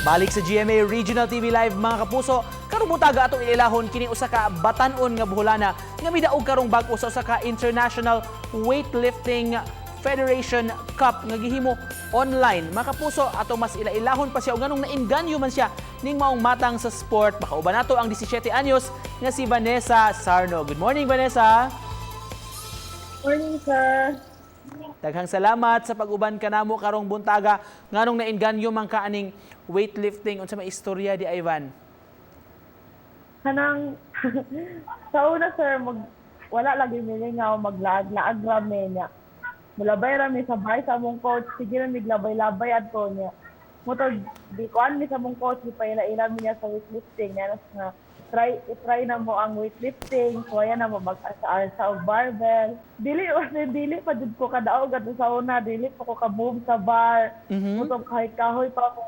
Balik sa GMA Regional TV Live, mga kapuso. Karong buntaga, atong ilahon kini usa ka batan-on nga Boholana nga midaog karong bag-o sa usa ka International Weightlifting Federation Cup nga gihimo online. Mga kapuso, ato mas ila-ilahon pa siya og nganong nainganyo man siya ning maong matang sa sport. Makauban nato ang 17 anyos nga si Vanessa Sarno. Good morning, Vanessa. Morning, sir. Daghang salamat sa pag-uban kanamo karong buntaga. Nganong nainganyo man ka aning weightlifting? Unsa may istorya diay, Van? Kanang sa una, sir, wala lagi milingaw, maglaag-laag ra mi niya. Mulabay ra mi sa bahay sa among coach, sige ra mi labay-labay adto niya. Mutod di kuan mi sa among coach, gipaila-ila mi niya sa weightlifting niya nga try i-try na mo ang weightlifting, kuya na mo mag sa sa og barbell. Dili kasi dili pa jud ko kadaog adto sa una, dili pa ko ka-move sa bar. Mutong kahit kahoy pa ko.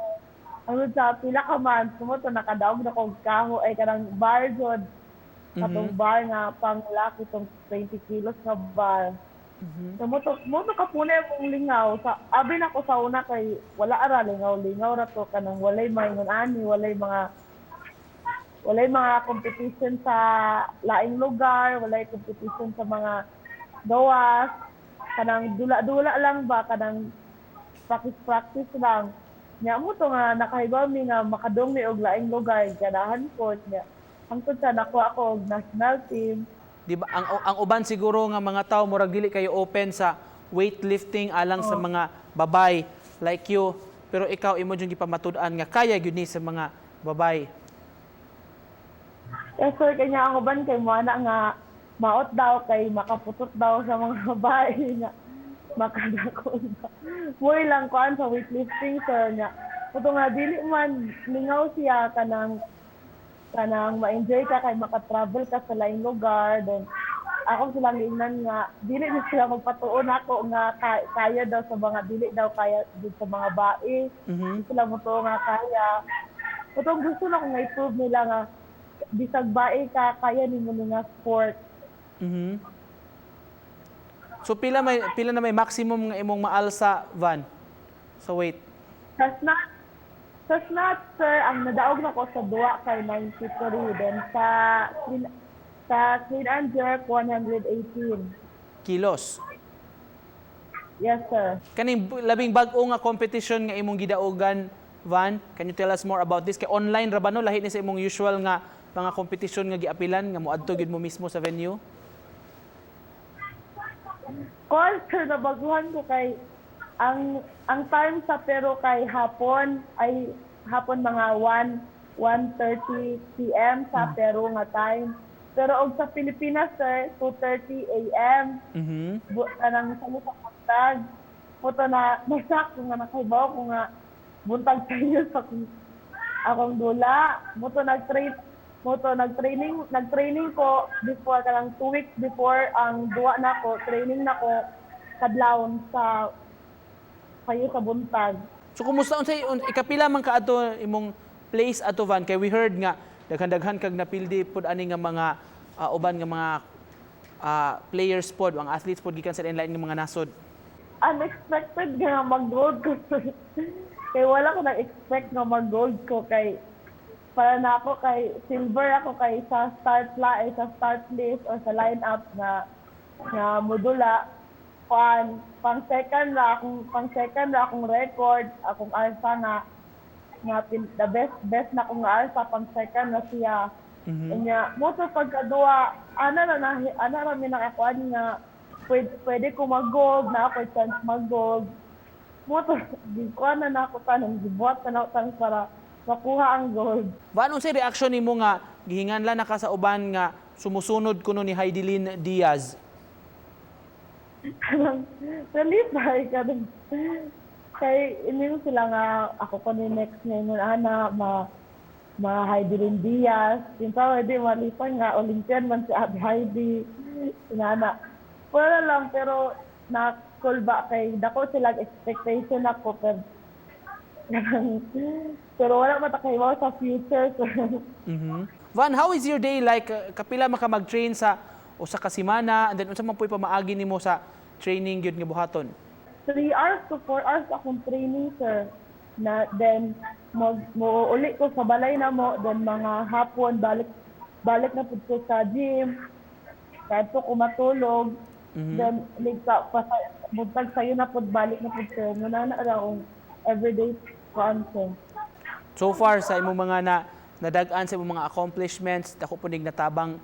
Ang sa pila ka months, mo to nakadaog na kog kahoy ay kanang bar jud. Katong bar nga pang laki, tong 20 kilos nga bar. So mo to kapunay akong lingaw sa abi na ko sa una kay wala ara lingaw lingaw ra to, kanang walay maingon ani, walay mga competition sa laing lugar, walay competition sa mga gawas, kanang dula-dula lang ba, kanang practice practice lang. Nya mo to nga nakahibaw mi nga makadung mi og laing lugar, ganahan ko niya. Hangtod sa nakuha ko og national team. Di ba ang uban siguro nga mga tao, murag dili kayo open sa weightlifting alang sa mga babay like you, pero ikaw, imo jud gipamatud-an nga kaya gyud ni sa mga babay. Yes, sir, kanya ang uban kay mo ana nga maot daw kay makaputot daw sa mga babae nga makadako ba. Moy lang kuan sa weightlifting, sir, nga. Uto nga dili man lingaw siya, kanang ma-enjoy ka kay maka-travel ka sa laing lugar. Then ako silang giingnan nga dili ni sila magpatuon ako nga kaya daw sa mga dili daw kaya dito sa mga bae. Di sila motuo nga kaya. Utong gusto na ko nga i-prove nila nga bisag bae ka, kaya nimo ni nga sport. So pila na may maximum nga imong maalsa, Van, sa weight? Sa snatch, sir, ang nadaog na ko sa duwa kay 93. Then sa clean and jerk, 118. Kilos? Yes, sir. Kaning labing bag-o nga competition nga imong gidaugan, Van, can you tell us more about this? Kay online ra ba, no? Lahi ni sa imong usual nga mga competition nga giapilan nga moadto gyud mo mismo sa venue? Call, sir, nabaguhan ko kay ang time sa pero kay hapon ay hapon, mga 1 1:30 PM sa Peru nga time. Pero og sa Pilipinas, sir, 2:30 AM. Kanang sa sa buntag. Puto na nasak ko nga nakahibaw ko nga buntag kayo sa akong dula. Mo to nag-training ko before, kanang 2 weeks before ang duwa nako, training nako kadlawon sa kayo sa buntag. So kumusta, unsay ikapila man ka ato imong place ato, Van? Kay we heard nga daghan-daghan kag napildi pud ani nga mga uban nga mga players pod, ang athletes pod gikan sa lain nga mga nasod. Unexpected nga mag-gold ko. Kay wala ko nag-expect nga mag-gold ko kay para na ako kay silver ako kay sa start la eh, sa start list or sa line up nga nga modula pan pang second ra akong record, akong alsa nga the best best na akong alsa, pang second na siya. Unya mo to pagkaduwa, ana ra mi nakakuan nga pwede ko mag-gold na ako, chance mag-gold. Mo to gikuan na nako tanan, gibuhat na nako tanan para makuha ang gold. Van, unsay reaction nimo nga gihinganlan na ka sa uban nga sumusunod kuno ni Hidilyn Diaz? Kanang nalipay ka dun. Kay ingon sila nga ako ko ni next ngayon ana ma Hidilyn Diaz. Kinsa di malipay nga Olympian man si Ate Heidi. Inana. Wala lang, pero na ba kay dako sila expectation ako, pero wala man ta kahibaw sa future. So, Van, how is your day like? Kapila man ka mag-train sa usa ka semana and then unsa man puy pamaagi nimo sa training gyud nga buhaton? 3 hours to 4 hours akong training, sir. Na, then, Mo uli ko sa balay na mo, then mga hapon balik balik na pud ko sa gym. Kadto ko matulog. Then ligta pa sa buntag sayo na pud, balik na pud, sir. Muna na raw ang everyday kuan, sir. So far sa imong mga na nadag-an, sa imong mga accomplishments, dako po nig natabang,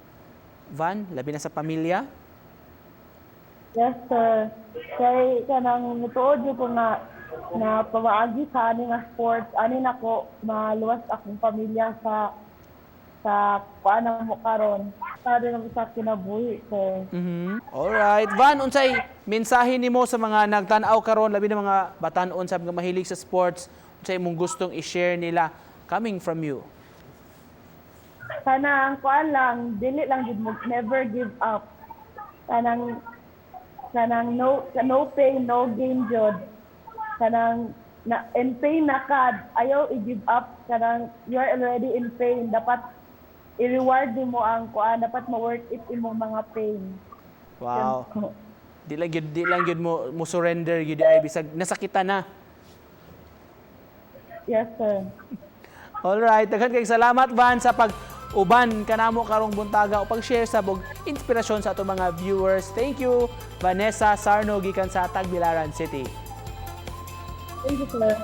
Van, labi na sa pamilya. Yes, sir. Kay kanang mituod jud ko nga na pamaagi sa ani nga sports, ani nako maluwas akong pamilya sa kuan na mo karon. Sa na sa kinabuhi ko. Alright. Van, unsay mensahe nimo sa mga nagtan-aw karon, labi na mga batan-on sa mga mahilig sa sports, unsay imong gustong i-share nila coming from you? Sana ang kuan lang, dili lang jud mo never give up. Kanang no pain, no gain jud. Kanang na in pain na ka, ayaw i-give up. Kanang you're already in pain, dapat i-reward mo ang kuan, dapat ma-worth it imong mga pain. Wow. Di lang gyud mo surrender gyud ay bisag nasakitan na. Yes, sir. Alright, daghan kay salamat, Van, sa pag uban kanamo karong buntaga o pag-share sa bog inspirasyon sa ato mga viewers. Thank you, Vanessa Sarno, gikan sa Tagbilaran City. Thank you, sir.